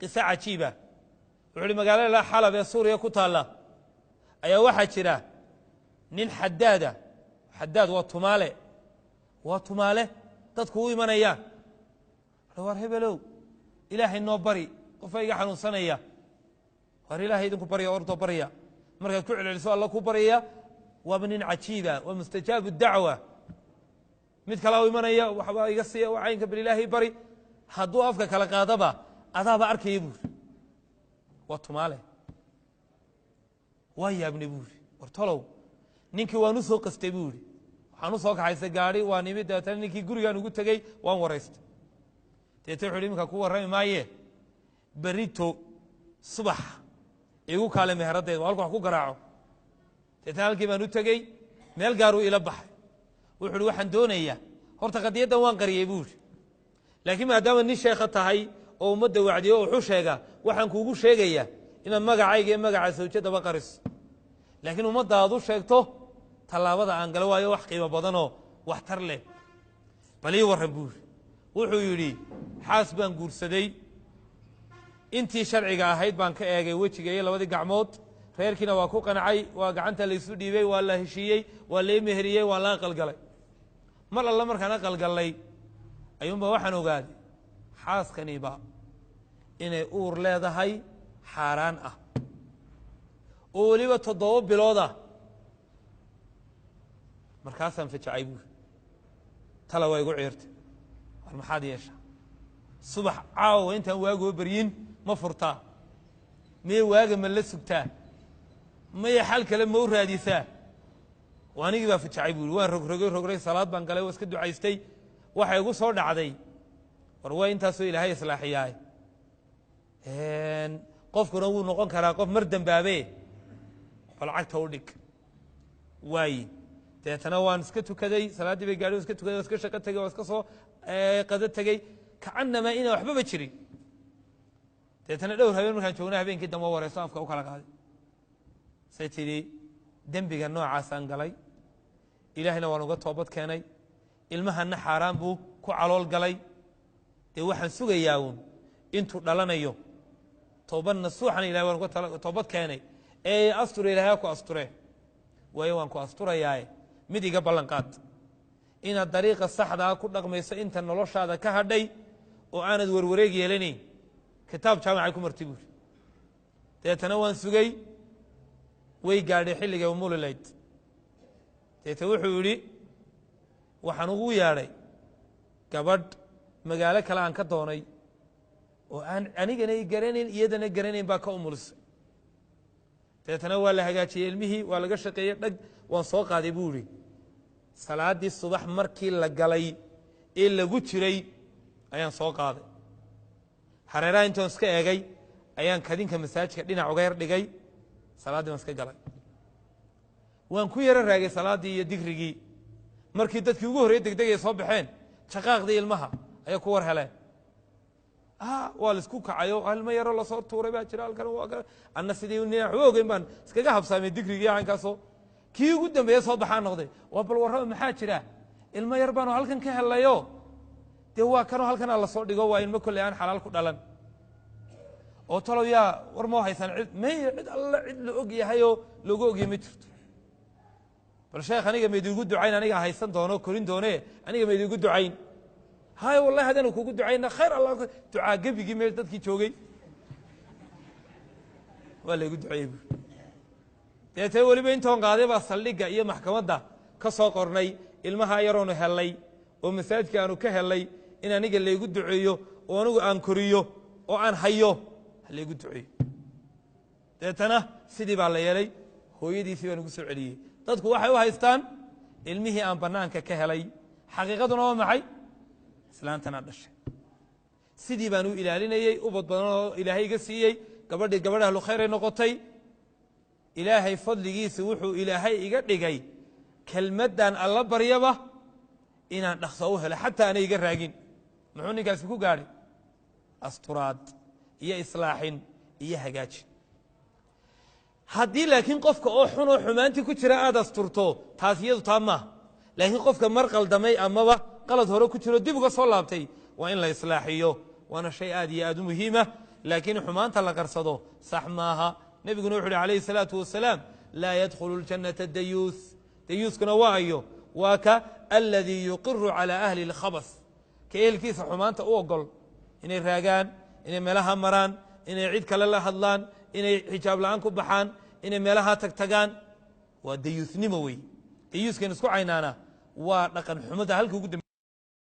Qiso cajiiba. Wuxuu uhi magaalada Xalab ee Suuriya ku taalla ayaa waxaa jira nin xadaada. Xadaad waa tumaale, waa tumaale dadku u imanayaan. War hebelow, Ilaahay noo bari, qofa iga xanuunsanaya. War Ilaahay idinku barya, ordoo barya. Markaad ku celceliso Alla ku baryaya. Waaba nin cajiiba, waa mustajaabu dacwa. Mid kalaa u imanaya, waxbaa iga siiya, caynka, bal Ilaahay bari. Hadduu afka kala qaadaba adaaba arkaya buuri, waa tumaale. Waa yaabnay buuri, war tolow ninkii waan u soo qastay buu yihi. Waxaan u soo kaxaysay gaari, waa nimid. Dabeetana ninkii gurigaan ugu tegey, waan waraystay. Deetna wuxu uhi, iminka ku warrami maaye, berito subax igu kaale meheraddeed, waa halku wax ku garaaco. Deetna halkii baan u tegey, meel gaaruu ila baxay. Wuxu uhi, waxaan doonayaa horta qadiyaddan waan qariyey buu yidhi, laakiin maadaama nin sheekha tahay oo ummadda wacdiyo oo wuxuu sheegaa, waxaan kuugu sheegayaa inaad magacayga iyo magaca sawjadaba qariso, laakiin ummadda aad u sheegto tallaabada aan galo, waayo wax qiimo badanoo waxtar leh. Bal ii warran buu yidhi. Wuxuu yidhi, xaas baan guursaday, intii sharciga ahayd baan ka eegay wejiga iyo labadii gacmood, reerkiina waa ku qancay, waa gacanta laysu dhiibay, waa la heshiiyey, waa lai meheriyey, waa la aqalgalay. Mar alla markaan aqalgallay ayuunba waxaan ogaaday xaaskaniba inay uur leedahay xaaraan ah oo weliba 7 bilood ah. Markaasaan fajacay buuri, tala waa igu ciirtay. War maxaad yeeshaa? Subax caawa intaan waagoo beryin ma furtaa? Miye waaga ma la sugtaa? Maya, xal kale ma u raadisaa? Anigii baa fajacay buuri. Waan rogrogay rogrey, salaad baan galay, waa iska ducaystay. Waxay igu soo dhacday, war waa intaasoo Ilaahay islaaxiyaay, qofkuna wuu noqon karaa qof mar dembaabe, bal cagta u dhig waayi. Deetana waan iska tukaday, salaaddii bay gaadhi, waan iska tukaday, waan iska shaqo tegey, waan iska soo qado tegey, kacanamaa inaan waxbaba jirin. Deetana dhowr habeen markaan joogna, habeenkii dambe wareyso, afka u kala qaaday. Say tidhi, dembiga noocaasaan galay, Ilaahayna waan uga toobad keenay, ilmahana xaaraan buu ku calool galay. Dee waxaan sugayaa uun intuu dhalanayo, toobad nasuuxana Ilahay waan uga toobad keenay ee asture. Ilahay ha ku asture, waayo waan ku asturayaaye, mid iga ballan qaad inaad dariiqa saxdaa ku dhaqmayso inta noloshaada ka hadhay oo aanad werwareeg yeelanayn. Kitaab jaamacay ku martay buuri. Deetana waan sugay, way gaadhay xilligay umulilayd. Deeta wuxuu yidhi, waxaan ugu yeedhay gabadh magaalo kale aan ka doonay oo aan anigana i garanayn, iyadana garanayn, baa ka umulisay. Deetana waa la hagaajiyey ilmihii, waa laga shaqeeyey, dhag, waan soo qaaday buu yidhi. Salaaddii subax markii la galay ee lagu jiray ayaan soo qaaday. Hareeraha intoon iska eegay ayaan kadinka masaajidka dhinac uga yar dhigay. Salaaddii baan iska galay, waan ku yaro raagay salaaddii iyo digrigii. Markii dadkii ugu horreyey degdegay soo baxeen, jaqaaqdii ilmaha ayaa ku war heleen. Waa laisku kacayo, ilmo yaroo lasoo tuuray baa jira halkan. Waa kan anna sidii nin waxba ogeyn baan iskaga habsaamay digrigii caynkaasoo. Kii ugu dambeeye soo baxaa noqday. Waa bal warraba, maxaa jira? Ilmo yar baanu halkan ka helayo, dee waa kanoo halkanaa lasoo dhigo, waa ilmo kolley aan xalaal ku dhalan. Oo talow yaa war moo haysaan? Cid may, cid alla cid la og yahayoo loogu ogyahay ma jirto. Bal sheekh, aniga ma idiigu ducayn? Aniga haysan doono, korin doone, aniga ma idiigu ducayn? Hay, wallahi haddaanu kugu ducayna khayr Allah. Ducaa gebigii meel dadkii joogay waa laygu duceeyey buuri. Deetee weliba intoon qaaday baa saldhigga iyo maxkamadda ka soo qornay ilmaha yaroonu helay oo masaajidka aanu ka helay in aniga laygu duceeyo oo anigu aan koriyo oo aan hayo, ha laygu duceeyo. Deetana sidii baa la yeelay, hooyadiisii baan ugu soo celiyey. Dadku waxay u haystaan ilmihii aan bannaanka ka helay, xaqiiqaduna waa maxay? Islaantanaa dhashay. Sidii baan u ilaalinayey, ubad badan oo Ilaahay iga siiyey. Gabadhii gabadh ahlu khayray noqotay. Ilaahay fadligiisa wuxuu Ilaahay iga dhigay kelmaddan Alla baryaba inaan dhaqso u helo, xataa aanay iga raagin. Muxuu ninkaasi ku gaadhay? Asturaad iyo islaaxin iyo hagaajin. Haddii laakiin qofka oo xun oo xumaantii ku jira aad asturto, taas iyadu taa maaha. Laakiin qofka mar qaldamay amaba qalad hore ku jiro, dib uga soo laabtay, waa in la islaaxiyo, waana shay aad iyo aad u muhiima. Laakiin xumaanta la qarsado sax maaha. Nebiguna wuxu uhi calayhi salaatu wasalaam: laa yadkhulu ljannata dayuus. Dayuuskuna waa ayo? Waa ka aladii yuqiru calaa ahli اlkhabas, ka ehelkiisa xumaanta u ogol inay raagaan, inay meelaha maraan, inay cid kale la hadlaan, inay xijaab la'aan ku baxaan, inay meelaha tagtagaan. Waa dayuusnimo wey. Dayuuskan isku caynaana waa dhaqan xumada halka ugu dambe.